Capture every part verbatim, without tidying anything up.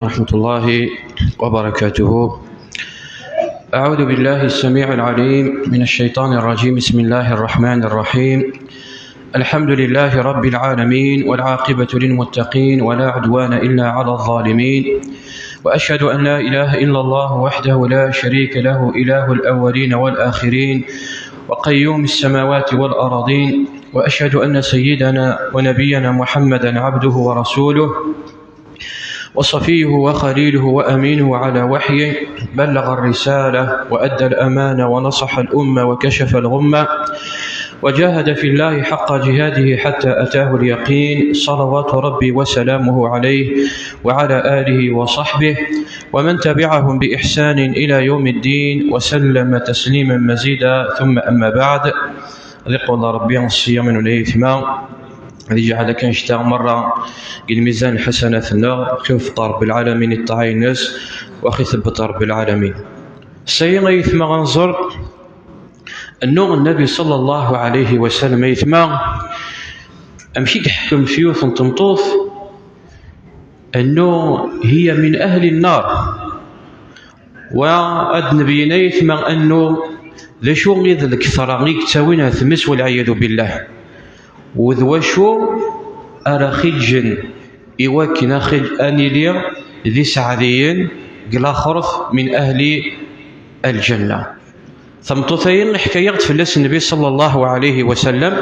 ورحمة الله وبركاته. أعوذ بالله السميع العليم من الشيطان الرجيم. بسم الله الرحمن الرحيم. الحمد لله رب العالمين، والعاقبة للمتقين، ولا عدوان إلا على الظالمين، وأشهد أن لا إله إلا الله وحده لا شريك له، إله الأولين والآخرين، وقيوم السماوات والأرضين، وأشهد أن سيدنا ونبينا محمدا عبده ورسوله، وصفيه وخليله وأمينه على وحيه، بلغ الرسالة وأدى الأمانة ونصح الأمة وكشف الغمة، وجاهد في الله حق جهاده حتى أتاه اليقين، صلوات ربي وسلامه عليه وعلى آله وصحبه ومن تبعهم بإحسان إلى يوم الدين، وسلم تسليما مزيدا. ثم أما بعد، ad iqubel Ṛebbi ṣṣyam-nwen ay aytma, ad iǧɛel akk annect-a merra deg lmizan lḥasanat-nneɣ, ad k-iweffiq Ṛebbi lɛalamin i ṭṭaɛa-ines, wa ad k-ithebbet Ṛebbi lɛalamin. Ass-agi ay aytma ad nẓer annu Nnabi ṣalla Llahu ɛalayhi wa sallam, ay aytma, amek i yeḥkem f yiwet n tmeṭṭut annu hiya min ahli nnar. Wa ad d-nebyen ay aytma annu d acu i d lketṛa i yettawin ar tmes, walɛiyadu billah, u d wacu ara ɣ-iǧǧen i wakken a ɣ-, a nili d iseɛdiyen deg laxert, min ahli alǧanna. Tameṭṭut-ayi iḥka-yaɣ-d fell-as Nnbi ṣalla Llahu ɛalayhi wa sallam,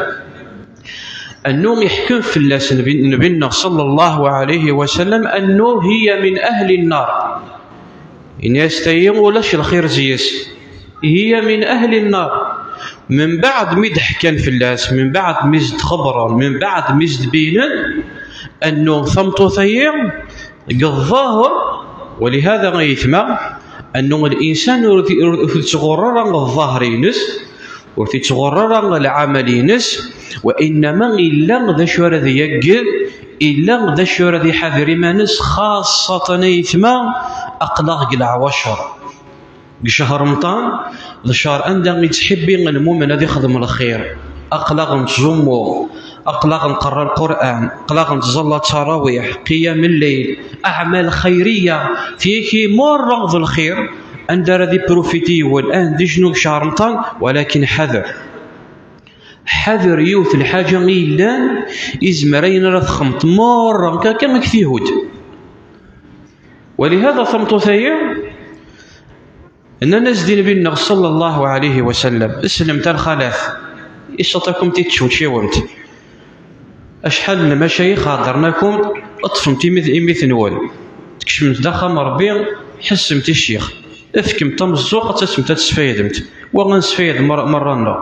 annu iḥkem fell-as Nnbi, Nnbi-nneɣ ṣalla Llahu ɛalayhi wa sallam annu hiya min ahli nnar. Ini-as tayi ulac lxir zzi-s. Hiya min ahli nnar. Mbeɛd mi d-ḥkan fell-as, mbeɛd mi s-d-xebbren, mbeɛd mi s-d-binen annu tameṭṭut-ayi deg ẓẓaher, walihada ay aytma, annu linsan ur t-, ur, ur t-ittɣurr ara ẓẓaher-ines, ur t-ittɣurr ara lɛamal-ines, wa innama illa d acu ara d-yagged, illa d acu ara d-iḥader iman-is, xaṣṣatan ay aytma aql-aɣ deg leɛwacer. Deg ccher Remḍan, d ccher anda i yettḥibbi lmumen ad ixdem lxir. Aql-aɣ nettẓummu, aql-aɣ nqerra Lqur'an, aql-aɣ nettẓalla ttarawiḥ, qiyam lleyl, aɛmal xayriya, tiyaki merra d lxir. Anda ara d-iprufiti yiwen, ad d-ijnu deg ccher Remḍan, walakin ḥader. Ḥader yiwet lḥaǧa i yellan, izmer ayen ara texdmeḍ merra akka, akka ad k-t-ihudd. Walihada tameṭṭut-ayi, nnan-as-d i Nnbi-nneɣ ṣalla Llahu ɛalayhi wa sallam, slemt a lxalat, iṣaṭ-akum-t-id teččewčiwemt. Acḥal n lmacayix heddren-akum, ṭṭfemt imi-, imi-tnwen, tkecmemt d axxam Ṛebbi, ḥessemt i ccix, efkemt tameẓẓuɣt, ad tasemt ad tesfaydemt, wa ad nesfayed mer-, merra-nneɣ.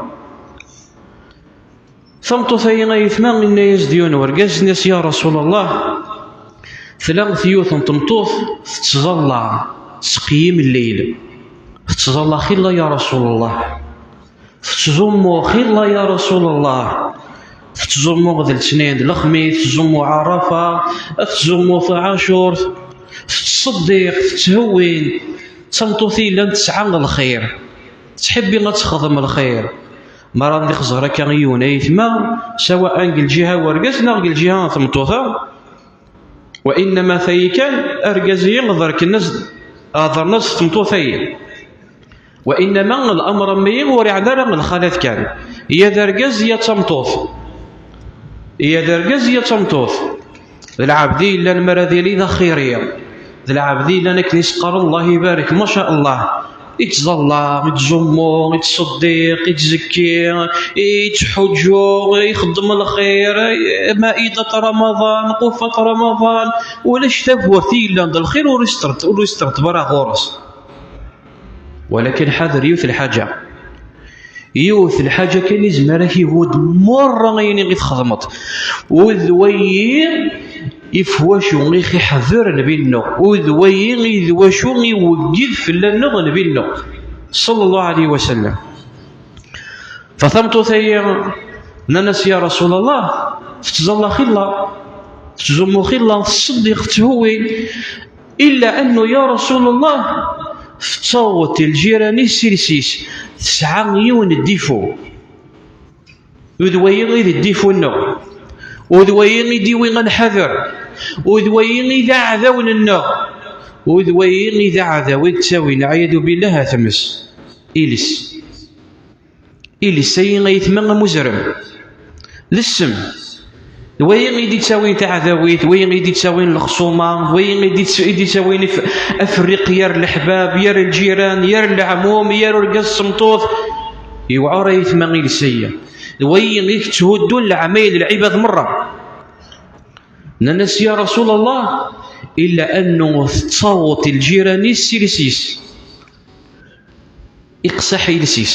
Tameṭṭut-ayi ay aytma, inna-yas-d yiwen wergaz, inna-yas: "Ya Rasul Allah, tella yiwet n tmeṭṭut tettẓalla s qiyam lleyl, tettẓalla xilla ya Rasul Allah, tettẓummu xilla ya Rasul Allah, tettẓummu d letnayen d lexmis, tettẓummu Ɛarafa, tettẓummu taɛacurt, tettṣeddiq, tetthewwin, d tameṭṭut i yellan tesɛa lxir, tettḥibbi ad texdem lxir." Mi ara d-ixẓer akka yiwen ay aytma, sawa deg lǧiha n wergaz neɣ deg lǧiha n tmeṭṭut-a, wa innama tayi kan, argaz-ayi ḍerken-as-d, heddren-as d tmeṭṭut-ayi. Wa innama lamr am-ayi ur iɛni ara lxalat kan, ya d argaz ya d tameṭṭut, ya d argaz ya d tameṭṭut. D lɛebd i yellan mi ara d-yili d axiri. D lɛebd i yellan akken i s-qqaren: "Allah ibarek, ma sha Allah." Ittẓalla, ittẓummu, ittṣeddiq, ittzekki, ittḥuǧǧu, ixeddem lxir, ma'idat Ramaḍan, qufat Ramaḍan, ulac tawwurt i yellan d lxir ur ister-, ur isterteb ara ɣur-s. Walakin ḥader yiwet lḥaǧa. Yiwet lḥaǧa kan izmer ad k-ihudd merra ayen i txedmeḍ. U d wayi ɣef wacu i ɣ-iḥder Nnbi-nneɣ. U d wayi i d wacu iwegged fell-aneɣ Nnbi-nneɣ, ṣalla Llahu ɛalayhi wa sallam. Fa tameṭṭut-ayi, nnan-as: "Ya Rasul Allah, tettẓalla xilla, tettẓummu xilla, tettṣeddiq, tetthewwin. Illa annu, ya Rasul Allah, tettaweḍ i lǧiran-is s iles-is, tesɛa yiwen n difu." U d wayi i d difu-nneɣ. U d wayi i d-iwi ad nḥader. U d wayi i d aɛdaw-nneɣ. U d wayi i d aɛdaw i yettawin, lɛiyadu billah, a tmes. Iles. Iles-ayi, ayetma, am uzrem. D ssem. D wayi i d-ittawin taɛdawit, d wayi i d-ittawin lexṣuma, d wayi i d-itt-, i d-ittawin if-, aferriq yar leḥbab, yar lǧiran, yar leɛmum, yar urgaz d tmeṭṭut. Yewɛer, ayetma, iles-ayi. D wayi i yetthuddun leɛmayed n lɛibad merra. Nnan-as: "Ya Rasul Allah, illa annu tettaweḍ i lǧiran-is s iles-is." Iqseḥ iles-is,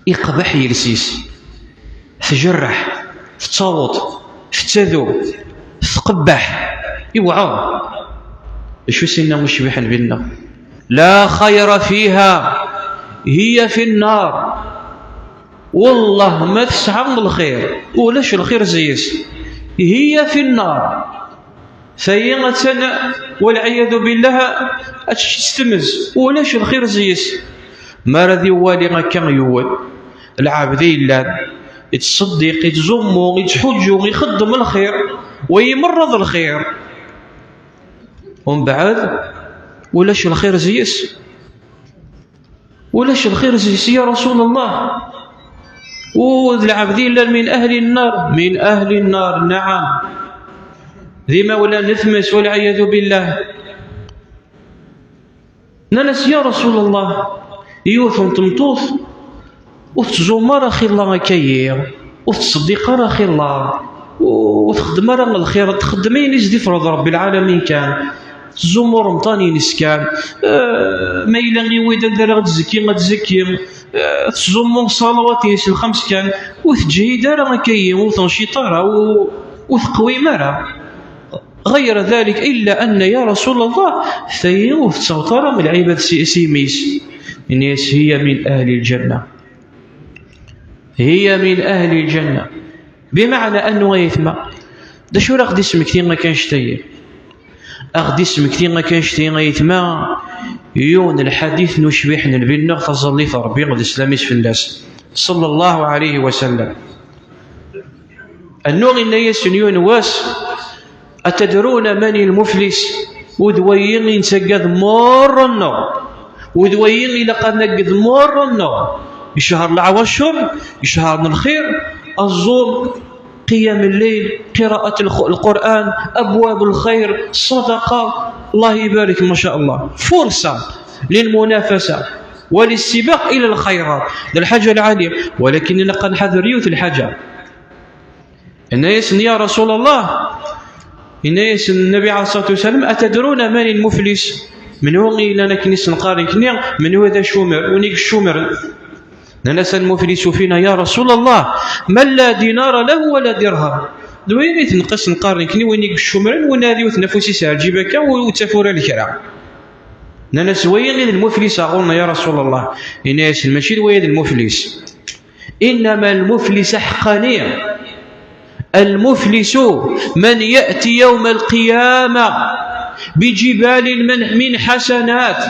iqbeḥ iles-is, tjerreḥ, tettaweḍ, tettadu, tqebbeḥ, iwɛer. D acu s-inna ucbiḥ n Nnbi-nneɣ? "La xayra fiha, hiya fi nnar." Wellah ma tesɛa lxir, ulac lxir zzi-s. Hiya fi nnar. Tayi attan, walɛiyadu billah, ad tečč s tmes, ulac lxir zzi-s. Mi ara d-iwali akka yiwen, lɛebd i yellan, ittṣeddiq, ittẓummu, ittḥuǧǧu, ixeddem lxir, wayi merra d lxir. Umbeɛd, ulac lxir zzi-s. Ulac lxir zzi-s, ya Rasul Allah. U d lɛebd yellan min ahli nnar, min ahli nnar, naɛam. D imawlan n tmes, walɛiyadu billah. Nnan-as: "Ya Rasul Allah, yiwet n tmeṭṭut ur tettẓum ara xilla akka-yi, ur tettṣeddiq ara xilla, ur txeddem ara lxir, txeddem ayen i s-d-ifreḍ Rebbi lɛalamin kan, tettẓum remṭan-ines kan, eh, ma yella yiwid anda ara tzekki, ad tzekki, eh, tettẓum ṣṣalawat-ines lxems kan, ur teǧhid ara akka-yi, ur tenciṭ ara, ur, ur teqwim ara." Ɣayra dalik, illa anna, ya Rasul Allah, tayi ur tettaweḍ ara lɛibad s, s imi-s. Ini-as: "Hiya min ahli lǧanna." Hiya min ahli lǧanna. Bimeɛna annu, ayetma? D acu ara ɣ-d-ismekti akka annect-ayi? A ɣ-d-ismekti akka annect-ayi, ayetma, yiwen n lḥadit n ucbiḥ n Nnbi-nneɣ, taẓallit n Rebbi d sslam-is fell-as, sallallahu alayhi wa sallam. Annu inna-yasen yiwen wass: "Atadruna mani lmuflis?" U d wayi i nettagad merra-nneɣ, u d wayi ilaq ad nagad merra-nneɣ, icehṛ leɛwacur, icehṛ n lxir, aẓum, qiyam lleyl, qiraat lx-, lquran, abwab lxir, ṣṣadaqa. Allah ibarek, ma sha Allah. Furṣa lilmunafasa walisibaq ila lxayrat. D lḥaǧa lɛali, walakin ilaq ad nḥader yiwet lḥaǧa. Inna-yasen: "Ya Rasul Allah," inna-yasen Nnbi ɛalayhi ṣṣalatu wassalam, "atadruna mani lmuflis?" Menhu i yellan akken i sen-qqaren nekni, menhu d acumer, win i yecumren? Nnan-as: "Almuflisu fina, ya Rasul Allah, man la dinara lahu wala dirham." D wayen i ten-qqaren nekni, win i yecumren, win ara yiwet n afus-is ar lǧib akka, ur, ur ttaf ura lekra. Nnan-as: "Wayi i d lmuflis ɣur-neɣ, ya Rasul Allah." Inna-yasen: "Mačči d wayi d lmuflis." إنما المفلس حقاني، المفلس من يأتي يوم القيامة بجبال من، من حسنات.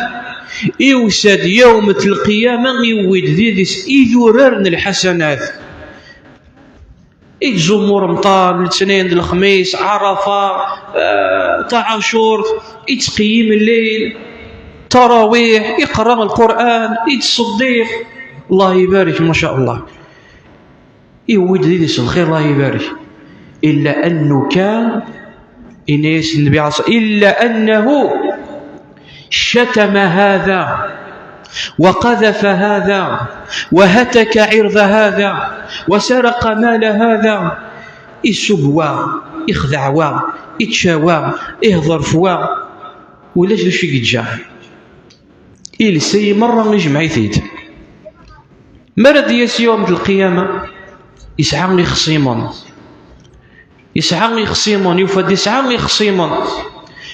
Iwsa-d yawmet lqiyama, iwwi-d did-s idurar n lḥasanat. Ittẓummu remṭan, letnayen d lexmis, ɛarafa, eh, taɛacurt, ittqeyyim lleyl, tarawiḥ, iqra lqur'an, ittṣeddiq. Allah ibarek, ma sha Allah. Iwwi-d did-s lxir, Allah ibarek. Illa annu kan, inna-yas Nnbi ɛalayhi ṣṣalatu wassalam, illa annahu شتم هذا وقذف هذا وهتك عرض هذا وسرق مال هذا. Isub wa, ixdeɛ wa, ičča wa, ihḍer f wa. Ulac d acu i yeǧǧa. Iles-ayi merra ijmeɛ-it-id. Mi ara d-yas yawm d lqiyama, yesɛa ixṣimen. Yesɛa ixṣimen, yufa-d yesɛa ixṣimen.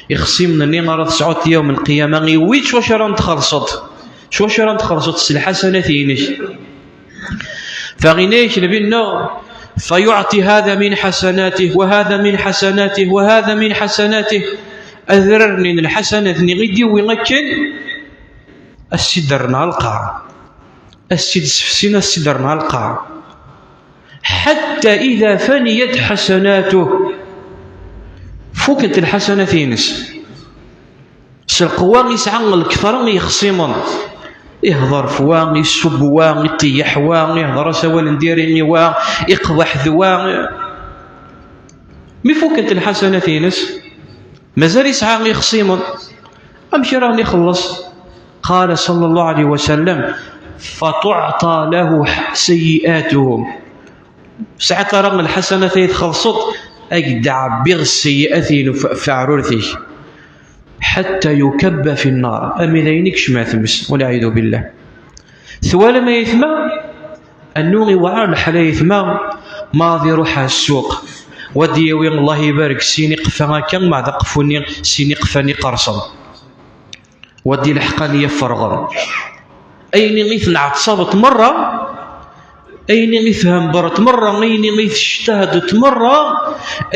Ixṣimen-nni ara tesɛuḍ yawm lqiyama, iwwi-d s wacu ara n-txellṣeḍ. S wacu ara n-txellṣeḍ? S lḥasanat-inek. Fa yenna-yak Nnbi-nneɣ: فيعطي هذا من حسناته وهذا من حسناته وهذا من حسناته. Adrar-nni n lḥasanat-nni i d-iwwi akken, ad s-id-rren ɣer lqaɛa. Ad s-id-sefsin, ad s-id-rren ɣer lqaɛa. حتى إذا فنيت حسناته. Fukent lḥasanat-ines. s lqewwa, yesɛa lketṛa n yexṣimen. Ihḍer f wa, isubb wa, iṭeyyeḥ wa, ihḍer-as awal n diri i wa, iqḍeḥ d wa. Mi fukkent lḥasanat-ines, mazal yesɛa ixṣimen. Amek ara ixelleṣ? قال صلى الله عليه وسلم: فتعطى له سيئاتهم. Sɛiḍ ara lḥasanat ay txellṣeḍ, ad k-d-ɛebbiɣ sseyyi'at-inu f-, f teɛrurt-ik. حتى يكب في النار. Armi d ayen i yecmeɛ tmes, والعياذ بالله. Twalam ay aytma? Annu iweɛɛer lḥal ay aytma, ma ad iruḥ ar ssuq, wa d-yawi, Allah ibarek, sin iqeffa akka, mbeɛd aqeffu-nni, sin iqeffan iqerṣen. Wa d-ilḥeq ad yaf rɣem. Ayen i tnɛettbeḍ merra, ayen i thembreḍ merra, ayen i tectahdeḍ merra,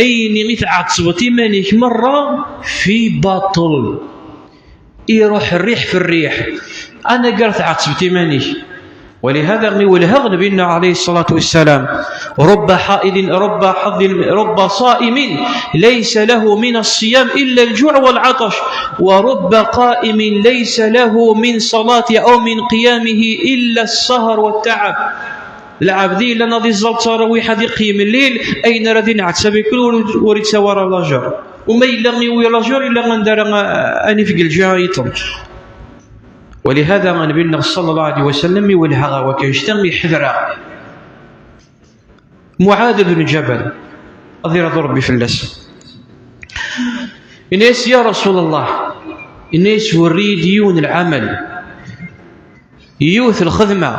ayen i tɛettbeḍ iman-ik merra, fi baṭel. Iruḥ rriḥ fi rriḥ. Anagar tɛettbeḍ iman-ik. ولهذا iwelleh-aɣ Nnbi-nneɣ عليه الصلاة والسلام: رب حائض، رب حظ، رب صائم ليس له من الصيام إلا الجوع والعطش، ورب قائم ليس له من صلاة أو من قيامه إلا السهر والتعب. Lɛebd yellan ad iẓẓal ttarawiḥ, ad iqeyyem lleyl, ayen ara d-inɛetteb ikul ur, ur ittawi ara lajer. Uma yella iwi lajer, yella anda ara, ad nifeg lǧiha yeṭṭen. ولهذا Nnbi-nneɣ صلى الله عليه وسلم iwelleh-aɣ ɣer wakka, yeḥder-aɣ. Muɛad ibn Ǧabal, ad irḍu Ṛebbi fell-as, yenna-yas: يا رسول الله, yenna-yas, وري-yi-d yiwen n lɛamal, yiwet n lxedma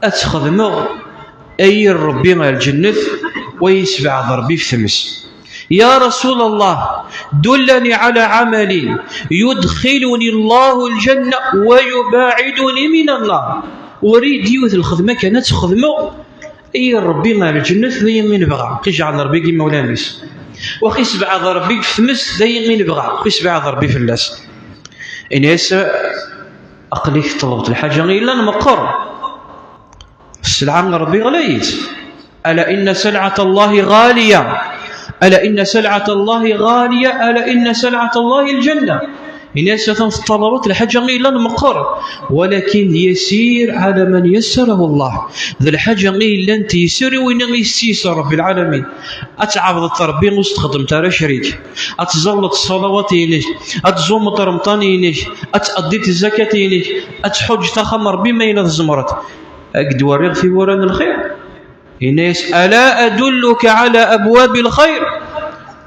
ad tt-xedmeɣ, ay irr Ṛebbi ar lǧennet, wa yi-yessebɛed Ṛebbi f tmes. يا رسول الله، دلني على عمل يدخلني الله الجنة ويباعدني من النار. Ur-iyi-d yiwet n lxedma kan ad tt-xedmeɣ, ay irr Ṛebbi ar lǧennet, d ayen i nebɣa. Qi jɛel Ṛebbi deg imawlan-is. Wa xi sebɛed Ṛebbi deg tmes, d ayen i nebɣa. Qi sebɛed Ṛebbi fell-as. Ini-as: aql-ik tṭelbeḍ lḥaǧa yellan meqqer. Sselɛa n Ṛebbi ɣlayet. ألا إن سلعة الله غالية. ألا إن سلعة الله غالية. ألا إن سلعة الله الجنة. Ini-as: atan teṭṭalabeḍ lḥaǧa yellan meqqer, walakin yasir على من يسره الله. D lḥaǧa yellan teysir i win i s-yessir Ṛebbi lɛalamin. Ad tɛebdeḍ Ṛebbi ur s-txeddmeḍ ara crik. Ad tẓalleḍ ṣṣalawat-inek. Ad tẓumeḍ Remḍan-inek. Ad taddiḍ zzakat-inek. Ad tḥuǧǧeḍ axxam Ṛebbi ma yella tzemreḍ. Ad k-d-werriɣ tiwwura n lxir. Ini-as: ألا أدلك على أبواب الخير؟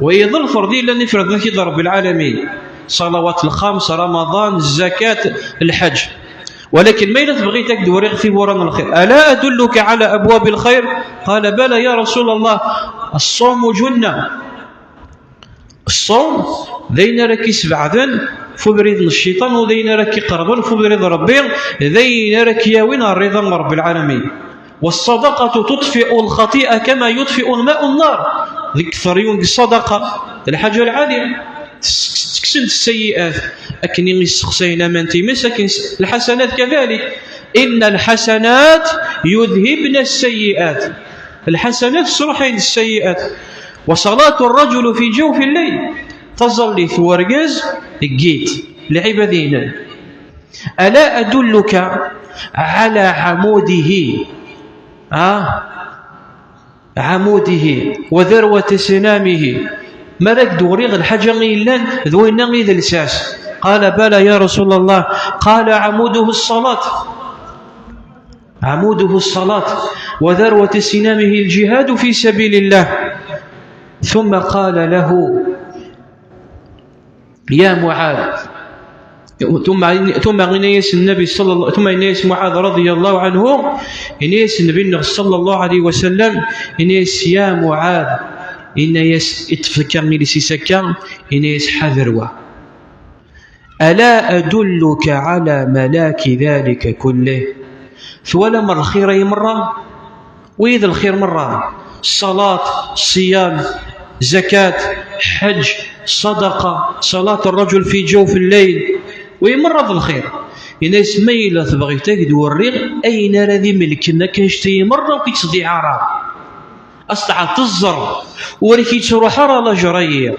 Wa d lferḍ yellan ifreḍ-ak-id Ṛebbi lɛalamin. Ṣalawat lxams, Ramaḍan, zzakat, lḥeǧ. Walakin ma yella tebɣiḍ ad k-d-wriɣ tiwwura n lxir. ألا أدلك على أبواب الخير؟ قال: بلى يا رسول الله، الصوم جنة. Ṣṣawm d ayen ara k-isbeɛden f ubrid n cciṭan, u d ayen ara k-iqerben f ubrid n Ṛebbi, d ayen ara k-yawin ar ṛṛiḍa n Ṛebbi lɛalamin. والصدقة تطفئ الخطيئة كما يطفئ الماء النار. Deg teryun deg ṣṣadaqa, d lḥaǧa lɛali. Tes-, tekksen-d sseyyi'at. Akken i yesseqsayen aman times, akken s-, lḥasanat kadalik. إن الحسنات يذهبن السيئات. Lḥasanat sruḥayen sseyyi'at. وصلاة الرجل في جوف الليل. Taẓallit n urgaz deg yiḍ, lɛibad-ines. ألا أدلك على عموده؟ Ah? عموده وذروة سنامه. Ma ara k-d-wriɣ lḥaǧa yellan d winna i d lsas. قال: بلى يا رسول الله. قال: عموده الصلاة. عموده الصلاة، وذروة سنامه الجهاد في سبيل الله. ثم قال له: يا معاذ. Tumma, tumma yenna-yas Nnabi ṣalla Llahu, tumma yenna-yas Muɛad radiyallahu anhu, yenna-yas Nnbi-nneɣ ṣalla Llahu ɛalayhi wa sallam, yenna-yas: يا معاذ, yenna-yas, iṭṭef akka iles-is akka, yenna-yas: ḥader wa. ألا أدلك على ملاك ذلك كله؟ Twalam lxir-ayi merra? Wid lxir merra: ṣṣalat, ṣṣiyam, zakat, ḥeǧ, ṣṣadaqa, ṣalat ṛṛaǧul fi ǧawf lleyl. Wi merra d lxir. Yenna-yas: ma yella tebɣiḍ ad k-d-wriɣ ayen ara d-imelken akk annect-ayi merra ur k-ittḍiɛ ara. Ad s-tɛad teẓẓer, ur ak-ittruḥ ara lajer-ayi.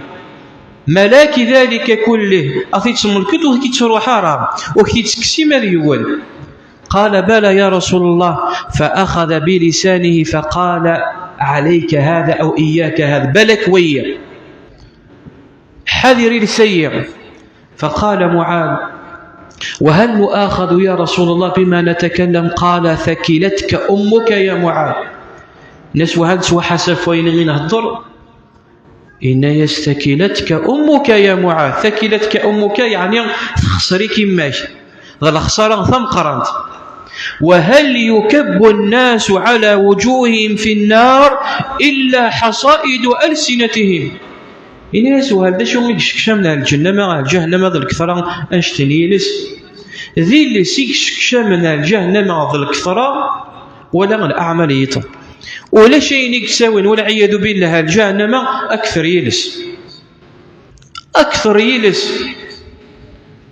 ملاك ذلك كله, ad t-id-temmlkeḍ ur k-ittruḥ ara, ur k-id-tekkes ma d yiwen. قال: بلى يا رسول الله. فأخذ بلسانه فقال: عليك هذا أو إياك هذا, balak wayi, ḥader iles-ayi. فقال معاذ: وهل نؤاخذ يا رسول الله بما نتكلم؟ قال: ثكلتك أمك يا معاذ. Nnan-as: وهل nettwaḥasab ɣef wayen i nhedder? Yenna-yas: ثكلتك أمك يا معاذ. ثكلتك أمك, yeɛni texṣer-ik yemma-k. D lexṣara tameqqrant. وهل يكب الناس على وجوههم في النار إلا حصائد ألسنتهم. Ini-as: وهل d acu i yessekcamen ar lǧahennama, ar lǧahennama d lketṛa annect n yiles? D iles i yessekcamen ar lǧahennama d lketṛa, wala leɛmal n yiṭṭen. Ulac ayen i yettawin, والعياذ بالله, ar lǧahennama akter yiles. Akter yiles.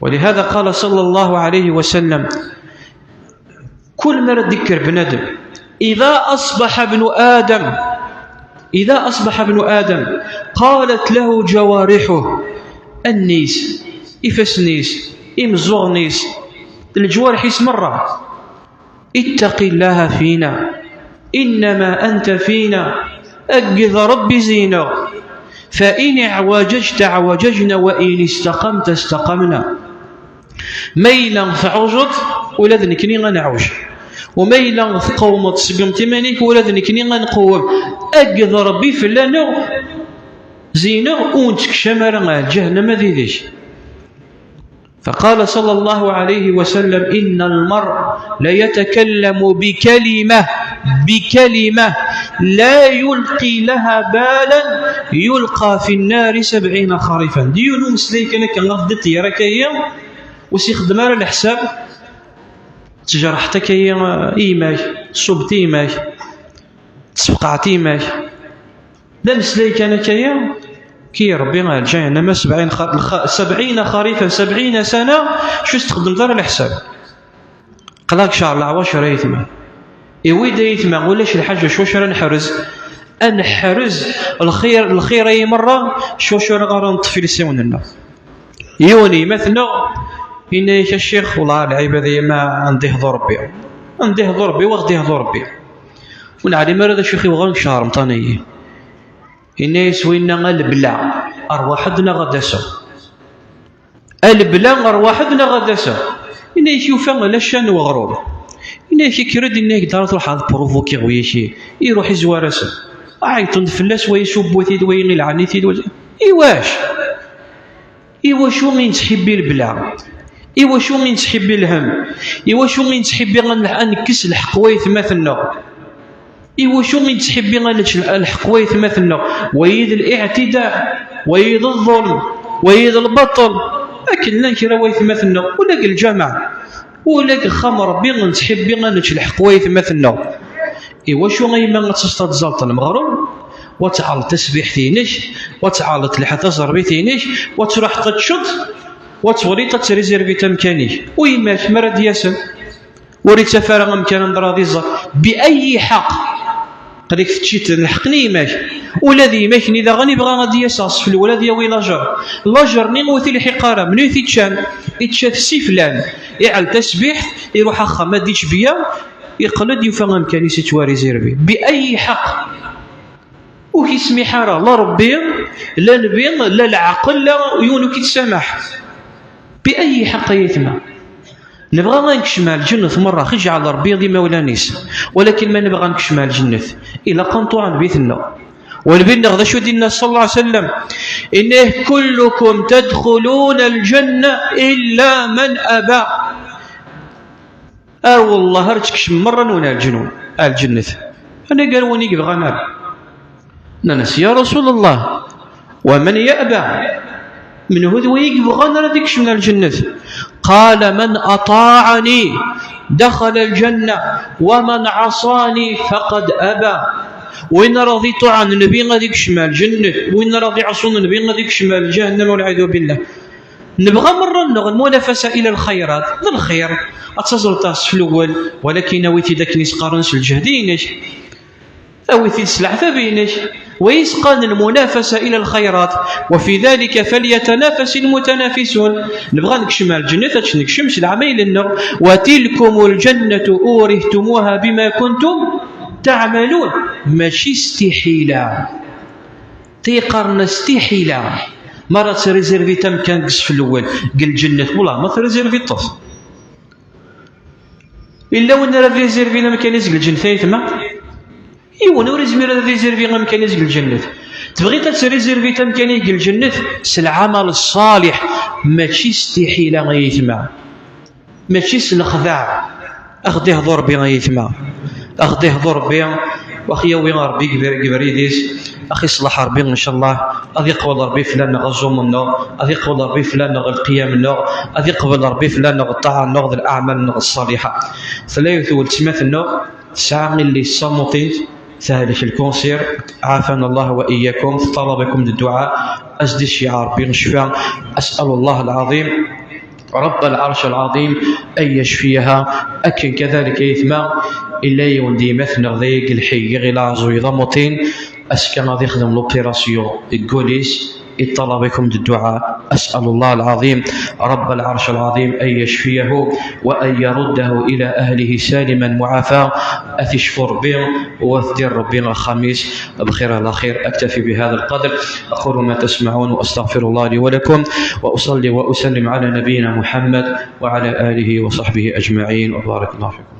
ولهذا قال صلى الله عليه وسلم: كل مرة ذكر بنادم: إذا أصبح ابن آدم، إذا أصبح ابن آدم قالت له جوارحه, allen-is, ifassen-is, imeẓẓuɣen-is, leǧwareḥ-is merra: اتق الله فينا، إنما أنت فينا, agged Ṛebbi zi-neɣ. فإن اعوججت عوججنا وإن استقمت استقمنا. Ma yella tɛujeḍ, ula d nekkni ad neɛwej. U ma yella tqewmeḍ, tseggmeḍ iman-ik, ula d nekkni ad nqewwem. Agged Ṛebbi fell-aneɣ, zi-neɣ, ur nettekcam ara ar lǧahennama d yid-k. فقال صلى الله عليه وسلم: إن المرء ليتكلم بكلمة، بكلمة لا يلقي لها بالا يلقى في النار سبعين خريفا. D yiwen umeslay kan akka, ɣef d ṭṭyar akka-yi, ur s-ixeddem ara leḥsab, tejreḥt akka-yi i yemma-k, tṣubeḍ i yemma-k, tesfeqɛeḍ i yemma-k. D ameslay kan akka-yi, ki Ṛebbi ar lǧahennama سبعين خ-, لخ-, سبعين خريفا، سبعين سنة, ur s-txeddmeḍ ara leḥsab. Aql-ak ceɛl leɛwacer ay aytma. Iwi-d ay aytma, ulac lḥaǧa s wacu ara neḥrez. Ad neḥrez lxir, lxir-ayi merra, s wacu ara, ara neṭṭef ilsawen-nneɣ. Yiwen yemma-tneɣ, yenna-yak: a ccix, wellah lɛibad-ayi ma anda ihḍu Ṛebbi. Anda ihḍu Ṛebbi, wa ɣ-d-ihḍu Ṛebbi. Ur neɛlim ara d acu i ɣ-iwɣen deg ccher Remḍan-ayi. Yenna-yas winna: a lebla, rwaḥ-d neɣ ad d-aseɣ. A lebla, rwaḥ-d neɣ ad d-aseɣ. Yenna-yak: yufa ala ccan n weɣrum. Yenna-yak: kker-d, yenna-yak, d ara truḥeḍ ad provokiɣ wiyaki. Iruḥ izwar-asen. Ɛeyṭen-d fell-as, wa isubbu-t-id, wa ilɛen-it-id, wa, iwac? Iwacu i nettḥibbi lebla? Iwacu i nettḥibbi lhemm? Iwacu i nettḥibbi ad n-, ad nekkes lḥeqq waytmaten-nneɣ? Iwacu i nettḥibbi ad nečč l-, lḥeqq waytmaten-nneɣ? Wayi d liɛtidaa, wayi d ḍḍulm, wayi d lbaṭel. Akken llan kra waytmaten-nneɣ, ula deg lǧameɛ, ula deg axxam n Ṛebbi, nettḥibbi ad nečč lḥeqq waytmaten-nneɣ. Iwacu a yemma ad taseḍ ad tẓalleḍ lmeɣreb, wa tɛelleḍ tasbiḥt-inek, wa tɛelleḍ lḥ-, taẓerbit-inek, wa truḥeḍ ad teččeḍ, wa twaliḍ ad trizirviḍ amkan-ik? U yemma-k, mi ara d-yasen, ur ittaf ara amkan anda ara iẓer. Bi ayi ḥaq? Qlik teččiḍ lḥeqq n yemma-k. Ula d yemma-k-nni daɣen ibɣa ad d-yas ɣer sfel, wala ad yawi lajer. Lajer-nni ur t-ilḥiq ara. Mnun i t-iččan? Ičča-t si flan. Iɛell tasbiḥt, iruḥ axxam ad d-ičč bya, iqqel-d yufa amkan-is ittwarizirvi. Bi ayi ḥaq? Ur k-ismiḥ ara la Ṛebbi, la Nnbi, la leɛqel, la yiwen ur k-itsamaḥ. Bi ayi ḥaq ay aytma? Nebɣa ad nekcem ar lǧennet merra, ɣef jeɛl Ṛebbi d imawlan-is. Walakin ma nebɣa ad nekcem ar lǧennet, ilaq ad nṭuɛ Nnbi-tneɣ. U Nnbi-nneɣ d acu i d-yenna صلى الله عليه وسلم? Inna: كلكم تدخلون الجنة إلا من أبى. Ar wellah ar tkecmem merra-nwen ar lǧenun-, ar lǧennet. Anagar win i yebɣan ara. Nnan-as: يا رسول الله، ومن يأبى؟ Menhu d win i yebɣan ara ad ikcem ar lǧennet? قال: من أطاعني دخل الجنة ومن عصاني فقد أبى. Win ara iṭuɛen Nnbi ad ikcem ar lǧennet, win ara iɛṣun Nnbi ad ikcem ar lǧahennama, والعياذ بالله. Nebɣa merra-nneɣ المنافسة إلى الخيرات, d lxir, ad taẓeḍ ɣer sef lewwel, walakin awi-t-id akken i s-qqaren s lǧehd-inek. Awi-t-id s leɛtab-inek. Wa yesqan lmunafasa ila lxayrat, wa fi dalika falyatanafas lmutanafisun. Nebɣa nekcem ar lǧennet, ad nekcem s leɛmayel-nneɣ. Wa tilkum ljannatu urihtumuha bima kuntum taɛmalun. Mačči s tiḥila. Tiqqaren-as s tiḥila. Ma ara trizirviḍ amkan deg ṣṣef lwel deg lǧennet, wala ma trizirviḍ-t. Yella win ara trizirviḍ amkan-is deg lǧennet, ay aytma? Yiwen ur izmir ad rizirviḍ amkan-is deg lǧennet. Tebɣiḍ ad trizirviḍ amkan-ik deg lǧennet s lɛamal ṣṣaliḥ, mačči s tiḥila, ay aytma. Mačči s lexdeɛ. Ad ɣ-d-ihḍu Ṛebbi, ay aytma. Ad ɣ-d-ihḍu Ṛebbi, wa ɣ-yawi Ṛebbi deg ber-, deg ubrid-is. Ad ɣ-iṣleḥ Ṛebbi, ncallah. Ad iqbel Ṛebbi fell-aneɣ aẓum-nneɣ. Ad iqbel Ṛebbi fell-aneɣ lqiyam-nneɣ. Ad iqbel Ṛebbi fell-aneɣ ṭṭaɛa-nneɣ d leɛmal-nneɣ ṣṣaliḥa. Tella yiwet n weltma-nneɣ tesɛa illi-s d tamuṭint, tehlek lkunsir, عافانا الله وإياكم, teṭṭalab-ikum-d dduɛa, ad s-d-iceyyeɛ Ṛebbi ccfa. أسأل الله العظيم رب العرش العظيم أن يشفيها. Akken kadalik, ay aytma, illa yiwen di yemma-tneɣ dagi deg lḥi, iɣil aɛeẓẓug d amuṭin, azekka ad ixdem l'opération deg wul-is, iṭṭalab-ikum-d dduɛa. أسأل الله العظيم رب العرش العظيم أن يشفيه وأن يرده إلى أهله سالما معافى. Ad t-icfu Ṛebbi, u ad t-yerr Ṛebbi axxam-is bxir ɛla xir. أكتفي بهذا القدر، أقول ما تسمعون وأستغفر الله لي ولكم، وأصلي وأسلم على نبينا محمد وعلى آله وصحبه أجمعين، وبارك الله فيكم.